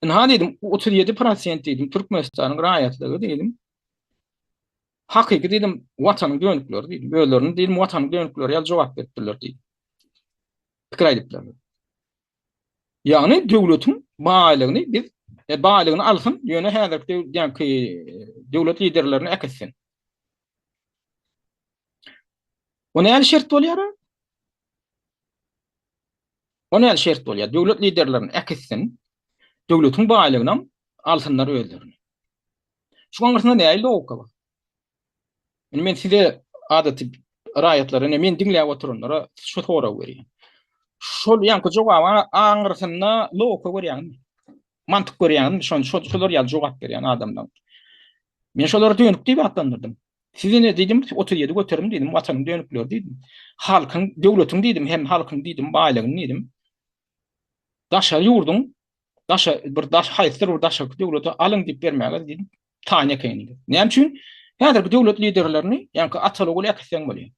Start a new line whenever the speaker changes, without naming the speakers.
Ynha diýdim, 37 prosent diýdim, Türkmenistanyň raýatlygy diýdim. Hakyky diýdim, watanyň dönükleri diýdim. Özlerini diýdim, watanyň dönükleri ýaly jogap beripdirler diýdim. Pikir aýdypdyrlar. Ýagny döwletiň baýlygyny biz e, baýlygyny alsyn, ýöne häzirki döwletdäki döwlet liderlerini äkitsin. O näli şert bolýar? O näli şert bolýar? Döwlet liderlerini äkitsin, döwletiň baýlygynam alsynlar özlerine. Şu aňyrsynda näli logika bar? Indi men size adaty raýatlara, ine men diňläp oturanlara şu soragy berýän. Şol ýaňky jogabyň aňyrsynda logika görýäňizmi? Mantyk görýäňizmi? Şony şolar ýaly jogap berýän adamlaryň. Men şolary dönük diýip atlandyrdym. Siz ine diýdim, 37 göterim diýdim, watanyň dönükleri diýdim. Halkyň, döwletiň diýdim, hem halkyň diýdim, baýlygyny diýdim. Daşary ýurduň daşa bir daş haýsydyr bir daşarky döwlete alyň diýip bermäge diýdim. Taýyn ekeniňiz. Näme üçin? Häzirki döwlet liderlerini, ýaňky ataly ogul äkitseň bolýar.